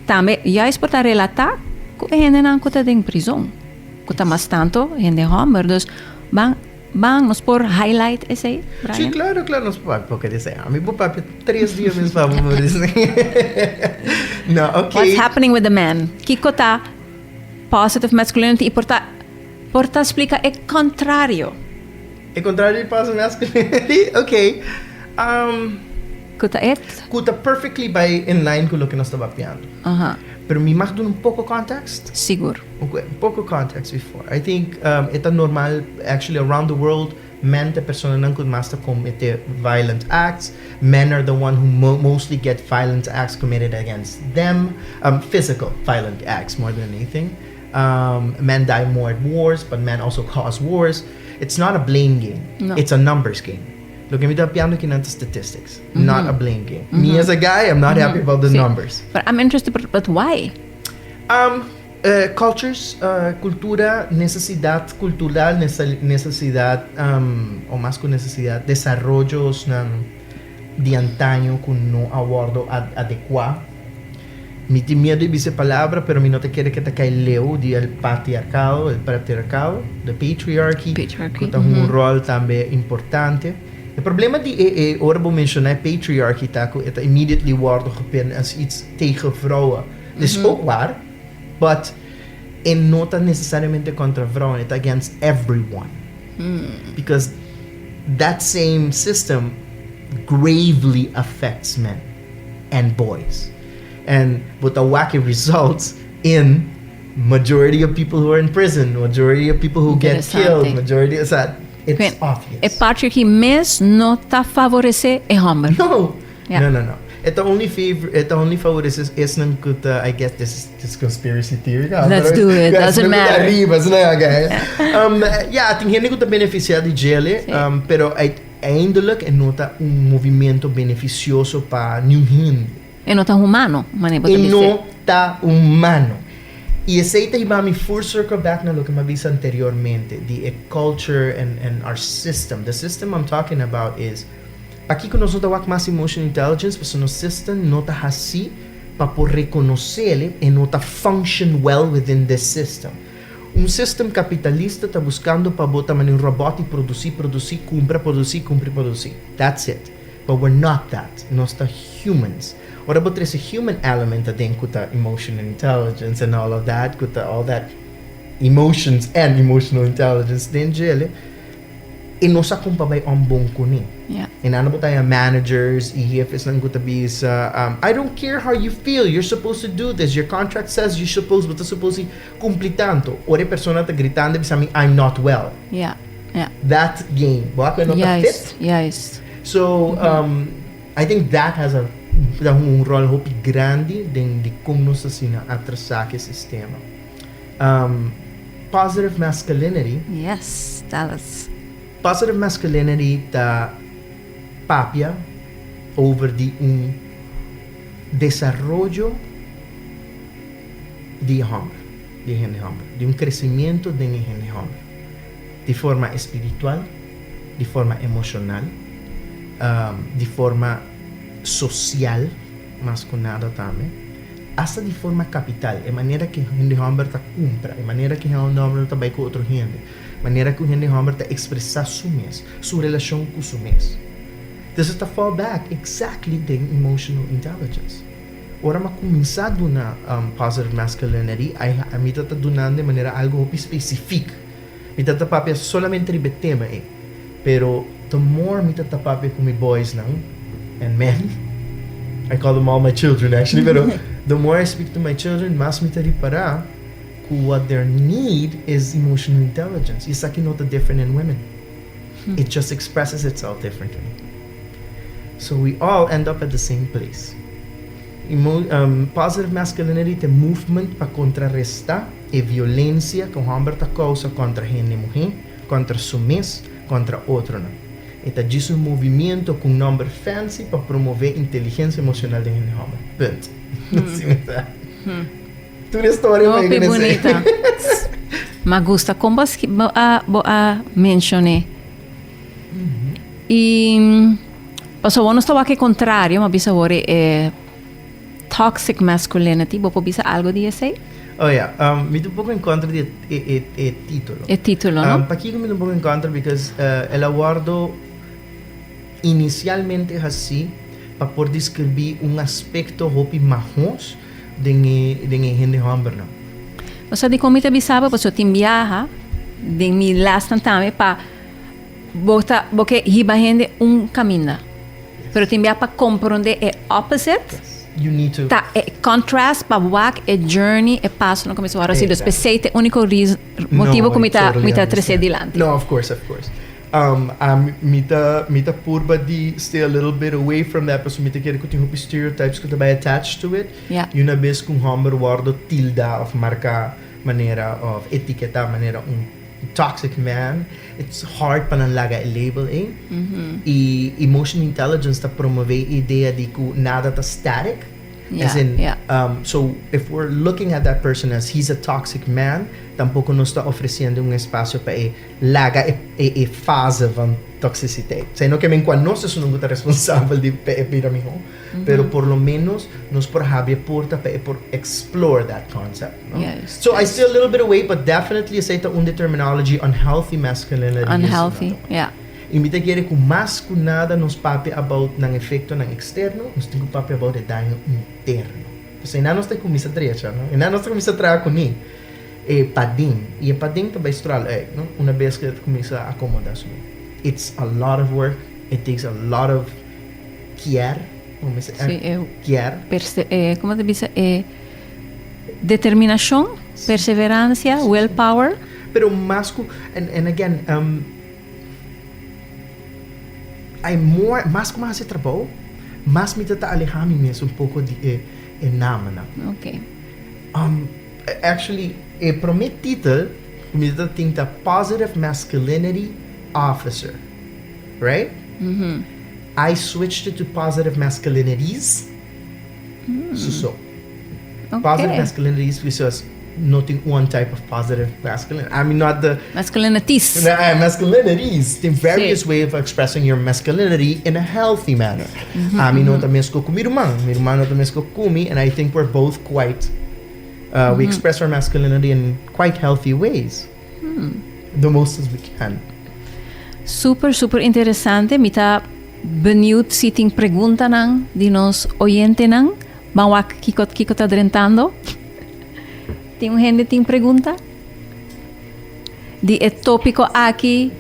Tambe juist por ta relatá ku e hendenan ku ta den prizon, ku ta mas tantu hende hòmber. Dus ban. Ban, nos por highlight esei, Brian? Sí, claro, claro, nos por papia poco di esei. Ami por papia tres dia mes pa bo por esei. No, ok. What's happening with the man? Kiko ta positive masculinity i por ta, por ta splika e contrario? E contrario di positive masculinity? Ok. Um, Ku ta et? Ku ta perfectly by in line ku loke nos ta papiando. Aha. Pero mi mag duna un poco context? Sigur. Ok, un poco context before. I think e ta normal actually around the world men ta e personanan cu mas ta comete violent acts, men are the one who mostly get violent acts committed against them, physical violent acts more than anything. Men die more at wars but men also cause wars. It's not a blame game, it's a numbers game. Loke mi ta papiando aki nan ta statistics, not a blame game. Me as a guy, I'm not happy about the numbers. But I'm interested, but why? Cultures, cultura, necesidad cultural, necesidad, o mas cu necesidad, desarroyosnan di antaño cu no a wordo adecua. Mi tin miedo di bisa e palabra, pero mi no ta kere ke ta kai leu di el patriarcado, el patriarcado, the patriarchy, cu ta hunga un rol tambe importante. E problema di e e ora bo menciona e patriarchy ta cu e ta immediately wordo gepin as iets tegen vrouwen. Is ook waar, but e no ta necesariamente contra vrouwen, e ta against everyone. Because that same system gravely affects men and boys. And bo ta wak e results in majority of people who are in prison, majority of people who get killed, majority, o sea, it's obvious. E patriarchy mes no ta favorece e homber. No, no, no, no. E ta only favor, e ta only favorece esnan cu ta, I guess this is this conspiracy theory. Let's do it, doesn't matter. Arriba, esnan, okay. Ja, tin hende cu ta beneficia di djele, pero uiteindelijk e no ta un movimento beneficioso pa niun hende. E no ta humano, manera bo ta bisa. E no ta humano. Y esey ta hiba mi full circle back na loke mi a bisa anteriormente di e culture and our system. The system I'm talking about is pakiko nos no ta wak mas emotional intelligence pasobra nos system no ta haci pa por reconocele e no ta function well within this system. Un system capitalista ta buscando pa bo ta manera un robot y produci, produci, cumpra, produci, cumpra y produci. That's it. But we're not that. Nos ta humans. Ora bo trece human element aden cu ta emotional intelligence and all of that, cu ta all that emotions and emotional intelligence den djele, e no sa con pa bay om bon cune. E nan bo ta haya managers y jefesnan cu ta bisa, I don't care how you feel, you're supposed to do this, your contract says you supposed, bo ta supposed di cumpli tanto. Ora e persona ta gritando e bisa mi, I'm not well. That game, bo a cu e no ta fit? Juist. So, I think that has a ta hunga un rol hopi grandi den di con nos ta asina atrasa cu e sistema. Positive masculinity. Yes, tell us. Positive masculinity ta papia over di un desaroyo di e homber, di e hende homber, di un crecimiento den e hende homber, di forma espiritual, di forma emocional, di forma social mas cu nada tambe, hasta di forma capital, e manera cu hende homber ta cumpra, e manera cu hende homber ta bay cu otro hende, manera cu hende homber ta expresa su mes, su relacion cu su mes. Dus e ta fall back exactly den emotional intelligence. Ora mi a cuminsa duna positive masculinity, mi ta ta dunando e manera algo hopi specific. Mi ta ta papia solamente riba e tema ei. Pero the more mi ta ta papia cu mi boys nan and men, I call them all my children actually, pero the more I speak to my children, mas mi ta ripara cu what their need is emotional intelligence. Y esaki no ta different in women. It just expresses itself differently. So we all end up at the same place. Positive masculinity ta e movement pa contraresta e violencia cu homber ta causa contra hende muhe, contra su mes, contra otronan. E ta djis un movimiento cu un nomber fancy pa promove inteligencia emocional den hende homber. Punt. Asina ta. Tur e storia pa Hopi yega na esei. bunita. Ma gusta con bo a bo a mencion'e. Y pasobra bo no sta wak e contrario, ma bisa awor e toxic masculinity, bo por bisa algo di esey? Oh ya, mi ta un poco en contra di e e titulo. E titulo, no? Pakico mi ta un poco en contra? Because el a wordo inicialmente haci pa por describi un aspecto hopi mahos den e den e hende hombernan. Pasobra dikon mi ta bisa bo? Pasobra tin biaha den mi lesnan tambe pa Bo ta bo ke hiba hende un kaminda, pero tin bia pa komprondé e opposite, You need to. ta e contrast pa wak e journey, e pasonan ku mi ta wòrdu hasi. Dus p'esei ta e úniko reason, motibu ku mi ta mi ta tres'é dilanti. No, of course, of course. Um, mi ta mi ta purba di stay a little bit away from that pasobra mi ta kere ku tin hopi stereotypes ku ta bai attached to it. I una bes ku un hòmber wòrdu tilda òf marká manera òf etiketá manera un toxic man, it's hard pa nan laga e label ei. Y emotional intelligence ta promove e idea di cu nada ta static. As in, so if we're looking at that person as he's a toxic man, tampoco nos ta ofreciendo un espacio pa e laga e e fase van toxiciteit. Esei no ke men cua nos esun cu ta responsabel di pa e bira miho. Pero por lo menos nos por habri e porta pa e por explore that concept, no? Juist, So I juist. stay a little bit away, but definitely esei ta un di terminology, unhealthy masculinity is Unhealthy, another one. ja. I mi ta kere ku mas ku nada nos papia about nan efectonan externo, nos tin ku papia about e daño interno. Pasobra einan nos ta kuminsa drecha, no? Einan nos ta kuminsa traha kuné e paden. I e paden ta bai straal uit, no? Una bes ku e ta kuminsa acomoda su mes. It's a lot of work, it takes a lot of kier, como mester Sí, e kier. Perse, e, como ta bisa, e determinacion, perseverancia, willpower. Pero mas cu, and, and again, um, I more, mas cu mi haci trabou, mas mi ta ta aleha mi mes un poco di e, e namenan. Ok. Um, actually, e prome titel cu mi ta tin ta Positive Masculinity Officer, right? I switched it to positive masculinities. So so. Okay. Positive masculinities because No tin one type of positive masculinity. I mean, not the Masculinities. Masculinities. Tin various way of expressing your masculinity in a healthy manner. Ami no ta mesco cu mi ruman. Mi ruman no ta mesco cu mi. And I think we're both quite... We express our masculinity in quite healthy ways. The most as we can. Super, super interesante. Mi ta benieuwd si tin preguntanan di nos oyentenan. Ban wak kiko, kiko ta drentando. Tin un hende tin pregunta? Di e topico aki,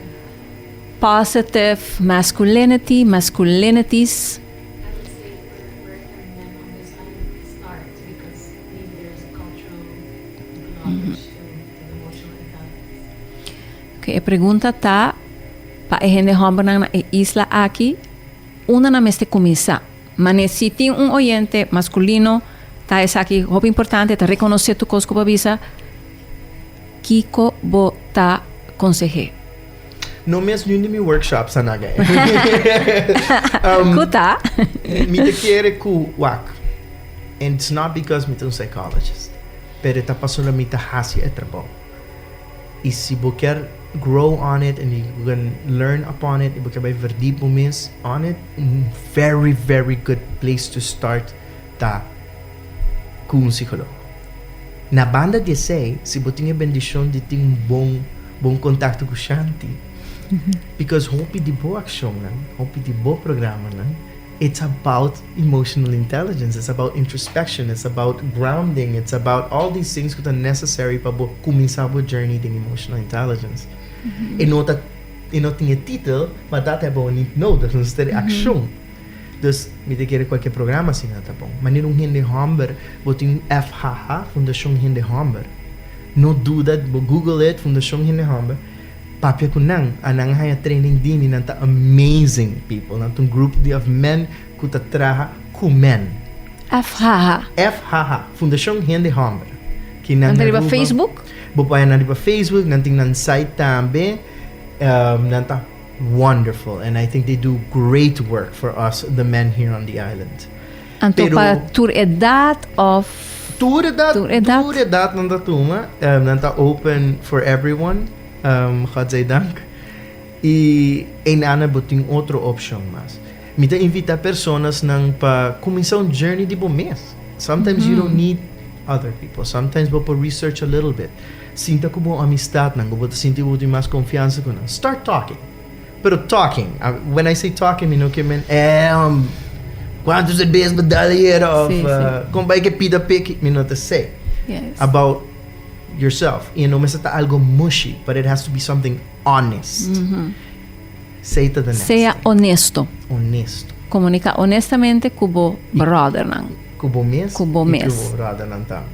positive masculinity, masculinities. I would say where can men on this island start, because maybe there's a cultural blockage to emotional intelligence. Ok, e pregunta ta pa e hende hombernan na e isla aki, unda nan mester cuminsa? Mane si tin un oyente masculino ta esaki hopi importante, ta reconoce tur cos cu bo a bisa, kico bo ta conseh'é? No mes niun di mi workshops a naga e. Cu ta? Mi ta kere cu wak, and it's not because mi ta un psychologist, pero e ta pasobra mi ta haci e trabou. Y si bo kier grow on it and you can learn upon it y bo kier bay verdiep bo mes on it, un very very good place to start ta cu un psicologo. Na banda di esey, si bo tin e bendicion di tin un bon bon contacto cu Shanti, because hopi di bo accionnan, hopi di bo programanan, it's about emotional intelligence, it's about introspection, it's about grounding, it's about all these things cu ta necessary pa bo cuminsa bo journey den emotional intelligence. E no ta, e no tin e titel, maar dat hebben we niet nodig, nos ta di accion. Dus mi ta kere cualkier programa asina ta bon. Manera un hende homber, bo tin FHH, Fundacion Hende Homber. No duda, bo google it, Fundacion Hende Homber. Papia ku nan, a nan a haña training di mi, nan ta amazing people, nan ta un group di of men ku ta traha ku men. FHH. FHH, Fundashon Hende Hòmber. Ki nan Nan ta riba Facebook? Bo por haña nan riba Facebook, nan tin nan site tambe, nan ta wonderful and I think they do great work for us the men here on the island. Anto pa tur edat of? Tur edat, tur edat nan ta tuma, nan ta open for everyone. God zij dank. I einan bo tin otro opcion mas. Mi ta invita personasnan pa cuminsa un journey di bo mes. Sometimes you don't need other people. Sometimes bo por research a little bit. Sinta cu bo amistadnan cu bo ta sinti cu bo tin mas confiansa cu nan. Start talking. Pero talking, when I say talking mi no ke men cuanto cerbes bo dal ayer of con bai ke pida peki. Mi no ta say. About yourself. Y no mester ta algo mushy, but it has to be something honest. Esey ta the next Sea thing. honesto. Honesto. Comunica honestamente cu bo brothernan. Cu bo mes Cu bo y mes. cu bo brothernan tambe.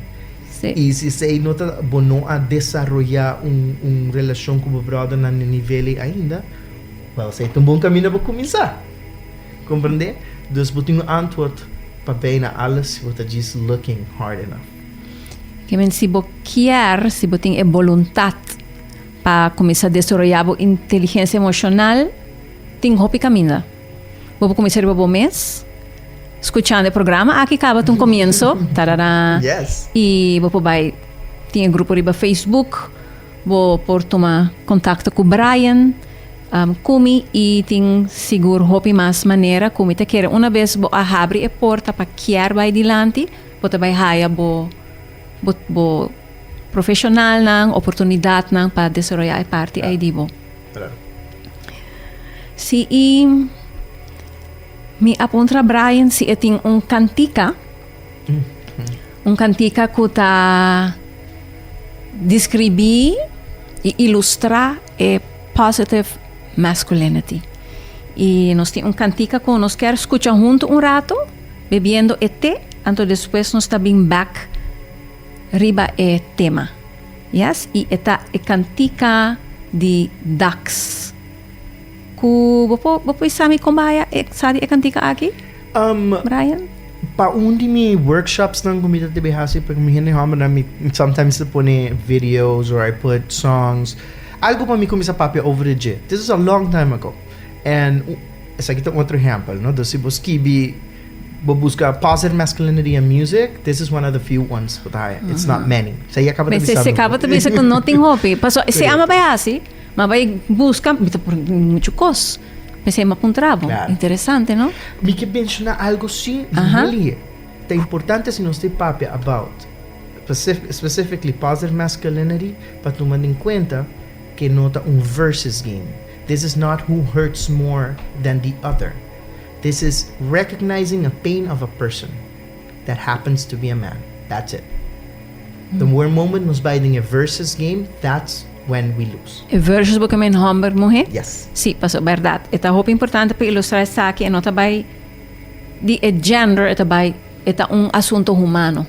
Sí. Y si esey no ta, bo no a desaroya un, un relacion cu bo brothernan na nivel ey ainda, well, esey ta un bon camino pa cuminsa. Comprende? Dus bo tin un antwoord pa bijna alles si bo ta just looking hard enough. Ke men si bo kier, si bo tin e boluntat pa kuminsá desaroyá bo inteligensia emoshonal, tin hopi kaminda. Bo por kuminsá riba bo mes, skuchando e programa aki kaba ta un komienso, tarará. Yes. I bo por bai tin e grupo riba Facebook, bo por tuma kontakto ku Brian, ku mi i tin sigur hopi mas manera ku mi ta kere una bes bo a habri e porta pa kier bai dilanti, Bo ta bai haya bo bo bo profesionalnan, oportunidadnan pa desaroyá e parti ei di bo. Claro. Si i mi a puntra Brian si e tin un kantika, un kantika ku ta deskribí i ilustrá e positive masculinity. I nos tin un kantika ku nos kier skucha huntu un rato. Bebiendo e te, anto despues nos ta bin bek riba e tema. Yes, i e ta e kantika di Dax. Ku bo por bo por bisa mi kon bo haya e sa di e kantika aki, Brian? Pa un di mi workshopsnan ku mi ta debe hasi pa mi hende hòmbernan mi sometimes ta pone videos or I put songs, algu pa mi kuminsá papia over di dje. This is a long time ago. And Esaki ta un otro ehempel, no? Dus si bo skibi Bo busca positive masculinity and music, this is one of the few ones cu ta haya. It's not many. Sa ya caba ta bisa. Se caba ta bisa cu no tin hopi. Paso se ama bay haci, ma bay busca, mi ta por mucho cos. P'esei mi a puntra bo. Interesante, no? Mi ke menciona algo si, Lili. Ta importante si nos ta papia about specifically positive masculinity pa tuma den cuenta ke no ta un versus game. This is not who hurts more than the other. This is recognizing a pain of a person that happens to be a man. That's it. The more moment nos bai den e versus game, that's when we lose. E versus bo ke men homber muhe? Yes. Si, paso berdad. E ta hopi importante pa ilustra esaki e no ta bai di e gender, e ta bai e ta un asunto humano.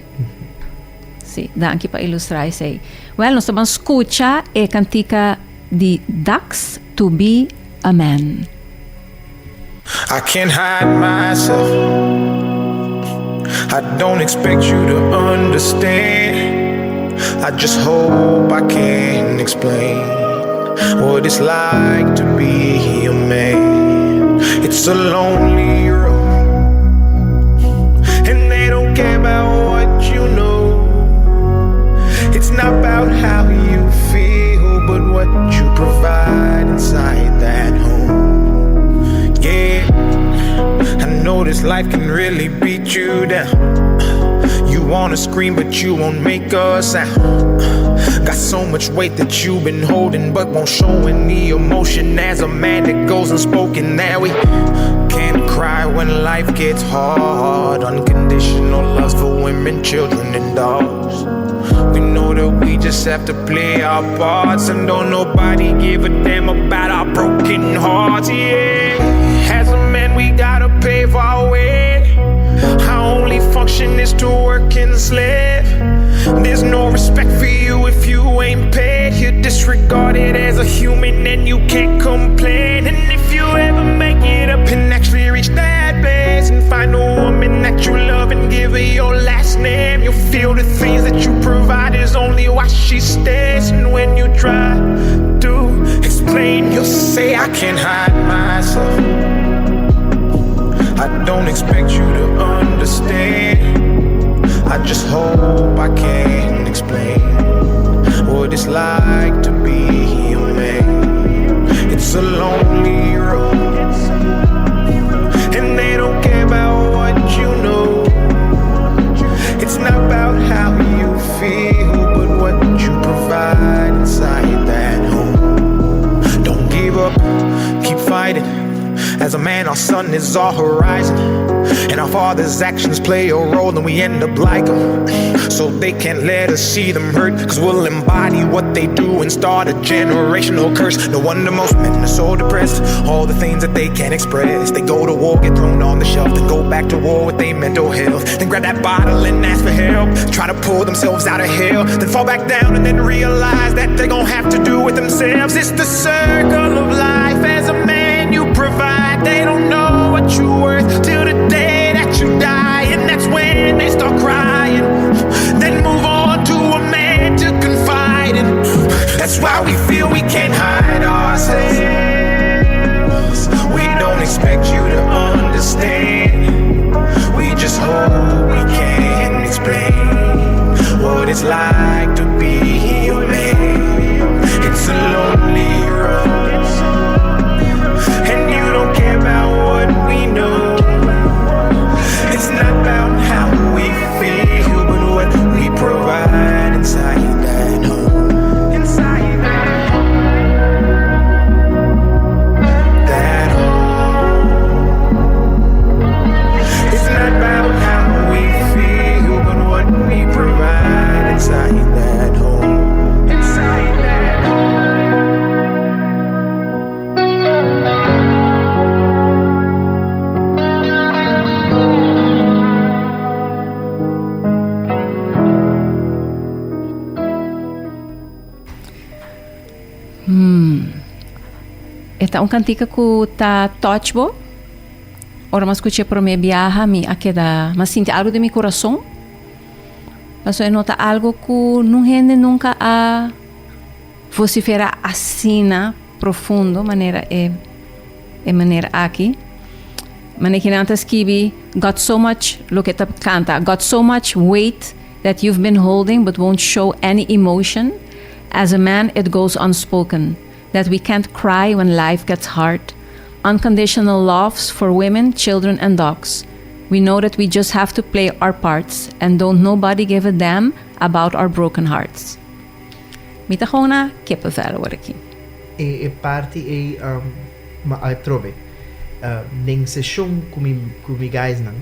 Si, danki pa ilustra esei. Well, nos ta ban scucha e cantica di Dax, To Be a Man. I can't hide myself I don't expect you to understand I just hope I can explain What it's like to be a man It's a lonely road And they don't care about what you know It's not about how you feel But what you provide inside that home Yeah I know this life can really beat you down You wanna scream but you won't make a sound Got so much weight that you've been holding But won't show any emotion As a man that goes unspoken That we can't cry when life gets hard Unconditional love for women, children and dogs We know that we just have to play our parts And don't nobody give a damn about our broken hearts, yeah As a man we gotta pave our way Our only function is to work and slave There's no respect for you if you ain't paid You're disregarded as a human and you can't complain And if you ever make it up and actually reach that place And find a woman that you love and give her your last name You'll feel the things that you provide is only why she stays And when you try to explain, you'll say I can't hide myself I don't expect you to understand I just hope I can explain What it's like to be a man It's a lonely road And they don't care about what you know It's not about how you feel But what you provide inside that home Don't give up, keep fighting As a man, our sun is our horizon And our father's actions play a role And we end up like them So they can't let us see them hurt Cause we'll embody what they do And start a generational curse No wonder most men are so depressed All the things that they can't express They go to war, get thrown on the shelf Then go back to war with their mental health Then grab that bottle and ask for help Try to pull themselves out of hell Then fall back down and then realize That they gon' have to do it themselves It's the circle of life As a man you provide They don't know what you're worth Till the day that you die And that's when they start crying Then move on to a man to confide in That's why we feel we can't hide ourselves We don't expect you to understand We just hope we can explain What it's like to be a man It's a lonely road And you don't care about what we know It's not about how we feel But what we provide inside that home Inside that home That home It's not about how we feel But what we provide inside that home Inside that home Hmm. E ta un cantica cu ta touch bo. Ora m'a scucha e prome biaha mi a keda, m'a sinti algo den mi curason. Pasobra e no ta algo cu nun hende nunca a vocifera asina profundo manera e e manera aki. Manera nan ta skibi, "Got so much," loke ta kanta, "Got so much weight that you've been holding but won't show any emotion. As a man, it goes unspoken that we can't cry when life gets hard. Unconditional loves for women, children, and dogs. We know that we just have to play our parts and don't nobody give a damn about our broken hearts." Mi ta gewoon na kippenvel word aki. E parti e ma atrobe. Den session ku mi guys nan.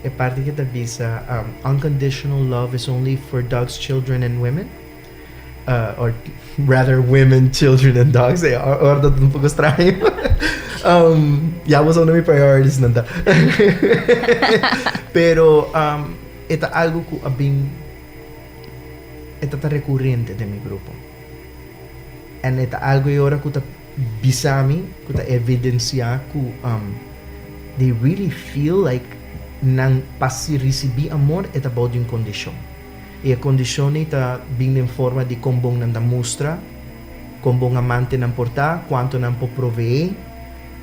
E parti ku ta bisa "Unconditional love is only for dogs, children and women." Or rather women, children and dogs. Ora ta un poko straño. Ya was one of my priorities nan ta. Pero e ta algo ku a bin e ta rekurente den mi grupo. En e ta algo e ora ku ta bisami, ku ta evidensiá ku they really feel like nan pa risibí amor e ta bou di un kondishon. E kondishon ta bin den forma di kon bon nan ta mustra, kon bon amante nan por ta, kuantu nan por proveé,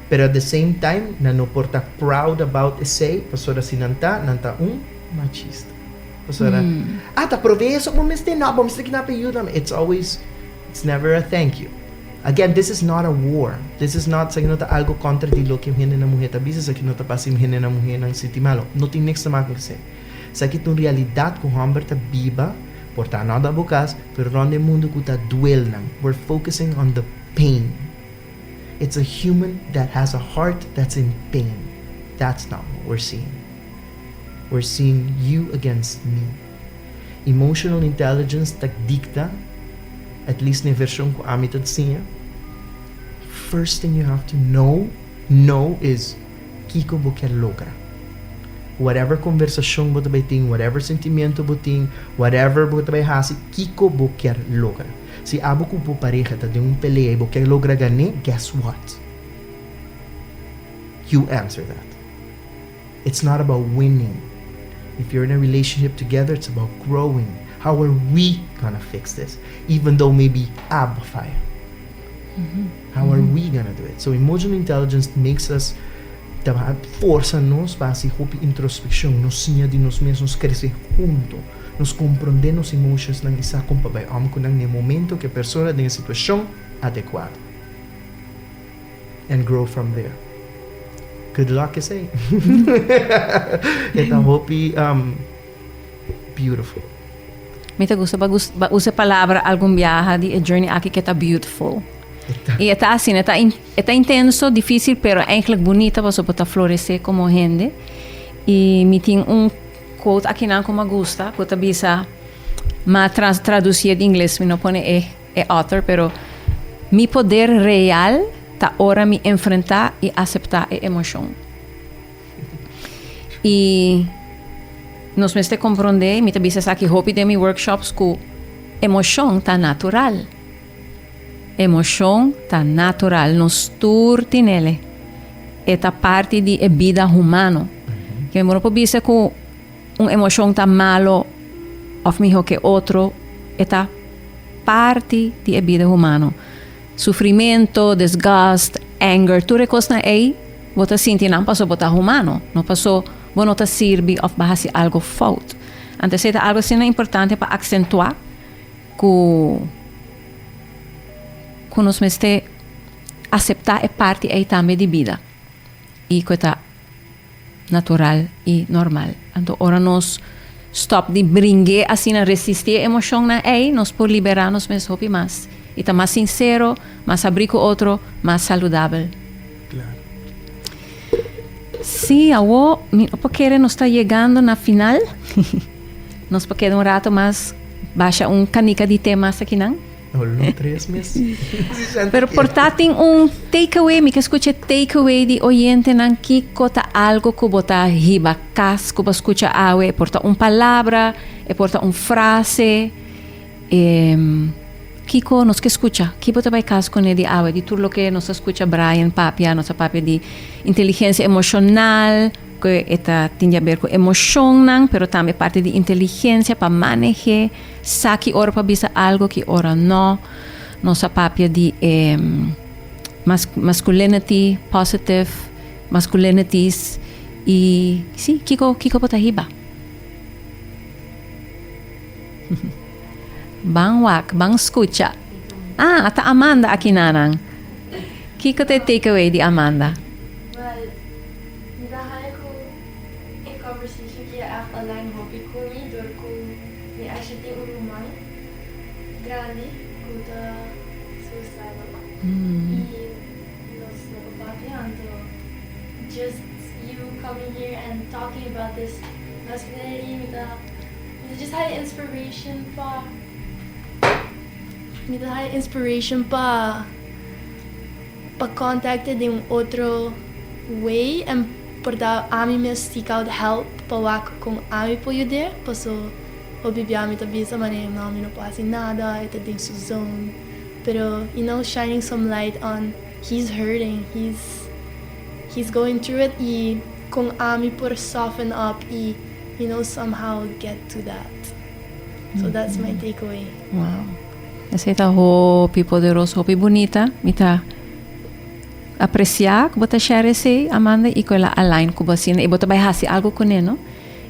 pero at the same time nan no por ta proud about esei, pasobra si nan ta un machista. Pasobra, ah, ta proveé so bo mester, no, bo mester ku yuda. It's always, it's never a thank you. Again, this is not a war. This is not, esaki no ta algo kontra di loke hende nan muhé ta bisa, esaki no ta pa hende nan muhé nan sinti malu. No tin niks te maken ku esei. Esaki ta un realidat ku hòmber ta biba, por ta no den bo kas, pero rònt mundu ku ta duel nan. We're focusing on the pain. It's a human that has a heart that's in pain. That's not what we're seeing. We're seeing you against me. Emotional intelligence ta dikta, at least na vershon ku ami ta siña. First thing you have to know is kiko bo ke logra. Whatever konversashon bo bai tin, whatever sentimentu bo tin, whatever bo bai hasi, kiko bo ke logra. Si abo ku bo pareha ta den un pelea i bo ke logra gana, guess what? You answer that. It's not about winning. If you're in a relationship together, it's about growing. How are we gonna fix this? Even though maybe abo a faya. How are we gonna do it? So emotional intelligence makes us ta forsa nos pa hasi hopi introspekshon, nos siña di nos mes, nos krese huntu, nos komprondé nos emotions nan i sa kon pa bai om ku nan na momento ku e persona den e situashon adekuá. And grow from there. Good luck, esei. E ta hopi beautiful. Mi ta gusta pa usa palabra algun biaha di e journey aki ku ta beautiful. I ta asina, ta intenso, difísil, pero eigenlijk bunita, bo por floresé komo hende. I mi tin un quote aki nan ku mi gusta, ku ta bisa, m'a tradusí di ingles, mi no pone e author, pero "Mi poder real ta ora mi enfrentá i aseptá e emoshon." I nos mester komprondé, mi ta bisa aki hopi den mi workshops ku emoshon ta natural. Emoshon ta natural, nos tur tin'é. E ta parti di e bida humano. Ku mi no por bisa ku un emoshon ta malu òf mihó ku otro, e ta parti di e bida humano. Sufrimentu, disgust, anger, tur kos ei, bo ta sinti nan paso bo ta humano, no paso bo no ta sirbi òf bo a hasi algo fout. Anto, ta algo asina importante pa aksentuá ku nos mester aseptá e parti ei tambe di bida. I ku ta natural i normal. Anto, ora nos stòp di bringa asina, resistí emoshon nan ei, nos por liberá nos mes hopi mas. I ta mas sinsero, mas habrí ku otro, mas saludabel. Klaro. Sí, awo, mi por kere nos ta yegando na final. Nos por keda un ratu mas, basha un kanika di tema aki nan? No, lo 3 mes. Pero por ta tin un takeaway, mi ke skucha takeaway di oyentenan, kiko ta algo ku bo ta hiba kas ku bo a skucha awe, por ta un palabra, e por ta un frase. Kiko nos ke skucha, kiko bo ta bai kas kuné di awe, di tur loke nos a skucha Brian papia, nos a papia di inteligensia emoshonal, ku ta tin di aber ku emoshonnan, pero tambe parti di inteligensia pa manehá, sa ki ora pa bisa algo, ki ora no. Nos a papia di masculinity positive. masculinities y si, kico kico bo ta hiba? Ban wak, ban scucha. Ah, ata Amanda aki nanan. Kico ta e takeaway di Amanda? Well, mi ta haña cu e conversation ki a echt align hopi cu mi dor cu mi actually tin un ruman grandi cu ta suicidal y nos no por papia anto just you coming here and talking about this masculinity mi ta mi ta just haya inspiration pa mi ta haya inspiration pa pa contact e den un otro way en por ta ami mes seek out help pa wak con ami por yud'é paso hopi bia mi ta bisa manera no mi no por haci nada e ta den su zone pero you know shining some light on he's hurting he's he's going through it y con ami por soften up y you know somehow get to that so that's my take away. Wow. Esei ta hopi poderoso, hopi bunita. Mi ta aprecia cu bo ta share esei, Amanda, y cu el a align cu bo asina y bo ta bay haci algo cune, no?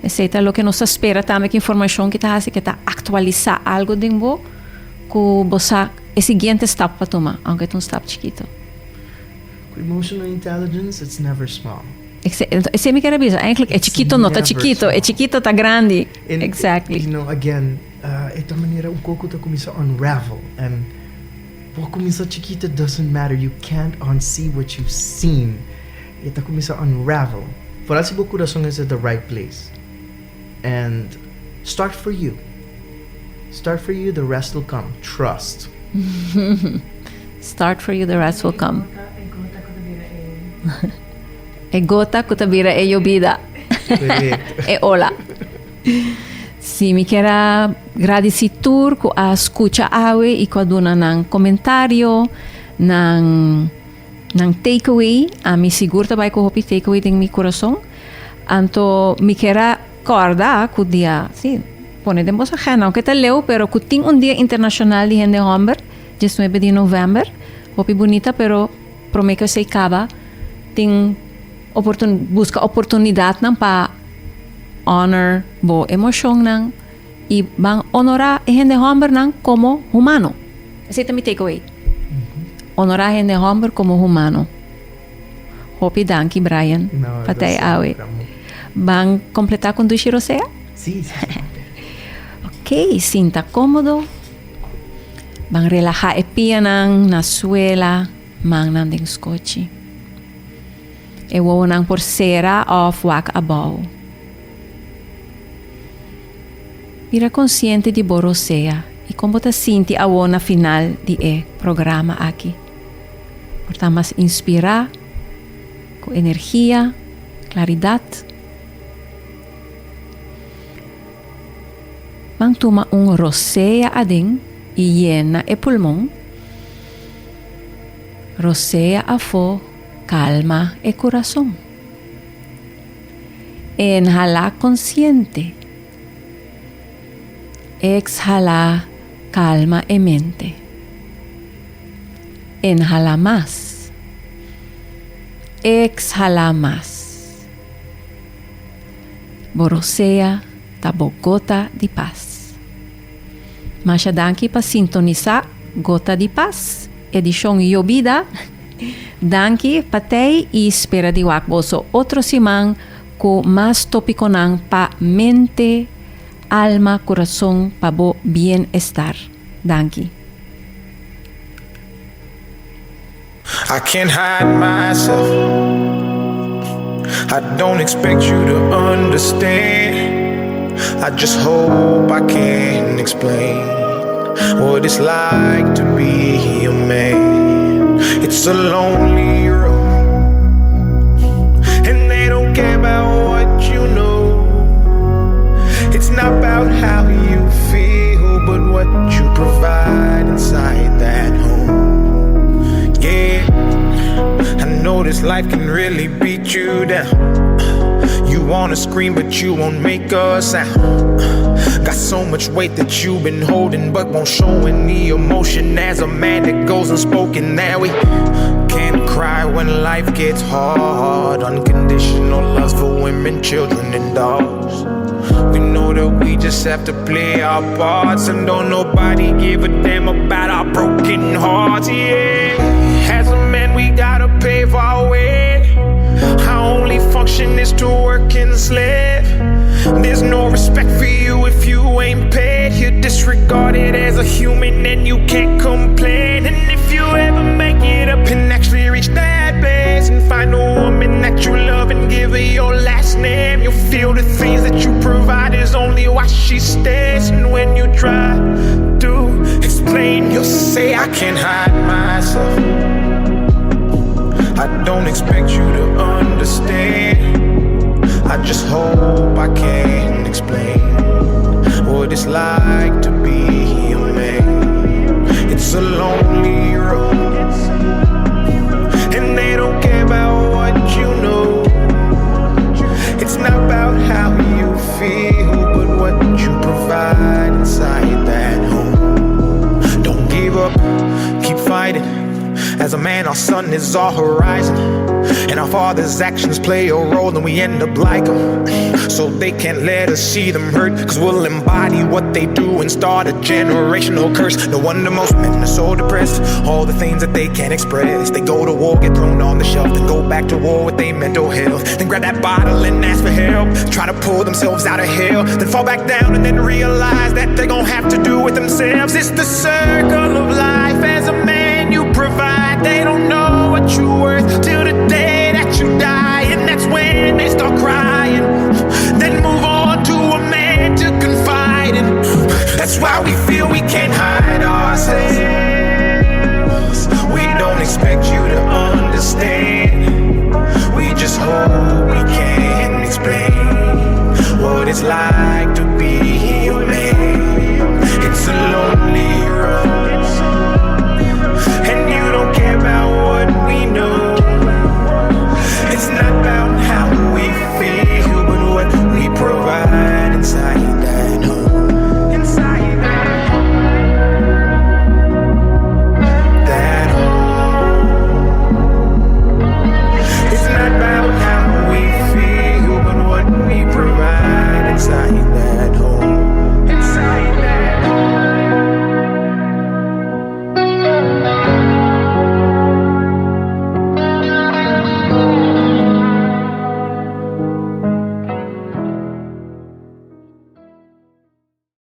Esei ta loke nos ta spera tambe cu informacion ki ta haci ke ta actualisa algo den bo cu bo sa e siguiente stap pa tuma, aunke ta un stap chikito. Cu emotional intelligence, it's never small. Esei mi kier a bisa, eigenlijk e chikito no ta chikito, e chikito ta grandi. Exactly. You know, again, e ta manera un koko ta kuminsá unravel and bo a kuminsá chikito it doesn't matter, you can't unsee what you've seen. E ta kuminsá unravel. Foral si bo kurason is at the right place. And start for you. Start for you, the rest will come. Trust. Start for you, the rest will come. E gota ku ta bira e yobida. E ola. Si, mi kier a gradisí tur ku a skucha awe i ku a duna nan komentario, nan nan takeaway. Ami sigur ta bai ku hopi takeaway den mi kurason. Anto mi kier a kòrda ku dia, si, pone den bos agenda, aunke ta leu, pero ku tin un dia internashonal di hende hòmber, diesnuebe di novèmber. Hopi bunita, pero promé ku esei kaba tin oportun buska oportunidatnan pa honor bo emoshonnan i ban honorá e hende hòmbernan komo humano. Esei ta mi takeaway. Honorá hende hòmber komo humano. Hopi danki Brian pa ta e awe. Ban kompletá ku un dushi rosea? Sí, sí, sí. Ok, sinta kómodo. Ban relahá e pianan na suela, mannan den skochi. E wowonan por sera òf wak abou. Bira konsiente di bo rosea i kon bo ta sinti awor na final di e programa aki. Por ta mas inspirá, ku energia, klaridat. Ban tuma un rosea aden i yena e pulmon. Rosea afó kalma e kurason. Inhalá konsiente. Ekshalá kalma e mente. Inhalá mas. Ekshalá mas. Bo rosea ta bo gota di pas. Masha danki pa sintonisá Gota di Pas, edishon Yobida. Danki pa tei i spera di wak boso otro siman ku mas topikonan pa mente, alma, kurason pa bo bienestar. Danki. I can't hide myself I don't expect you to understand I just hope I can explain What it's like to be a man It's a lonely road And they don't care about what you know It's not about how you feel But what you provide inside that home Yeah I know this life can really beat you down You wanna scream but you won't make a sound. Got so much weight that you've been holding, but won't show any emotion. As a man, it goes unspoken that we can't cry when life gets hard. Unconditional love's for women, children, and dogs. We know that we just have to play our parts, and don't nobody give a damn about our broken hearts. Yeah, as a man, we gotta pave our way. Our only function is to work and slave. There's no respect for you if you ain't paid. You're disregarded as a human and you can't complain. And if you ever make it up and actually reach that place and find a woman that you love and give her your last name, you'll feel the things that you provide is only why she stays. And when you try to explain, you'll say, "I can't hide myself. I don't expect you to understand. I just hope I can explain what it's like to be a man. It's a lonely road, and they don't care about what you know. It's not about how you feel, but what you provide inside that home. Don't give up, keep fighting. As a man, our sun is our horizon. And our father's actions play a role, and we end up like them. So they can't let us see them hurt, 'cause we'll embody what they do and start a generational curse. No wonder most men are so depressed. All the things that they can't express. They go to war, get thrown on the shelf, then go back to war with their mental health. Then grab that bottle and ask for help. Try to pull themselves out of hell, then fall back down and then realize that they gon' have to do it themselves. It's the circle of life. As a man, you provide. They don't know what you're worth till the day that you die, and that's when they start crying. Then move on to a man to confide in. That's why we feel we can't hide ourselves. We don't expect you to understand. We just hope we can explain what it's like.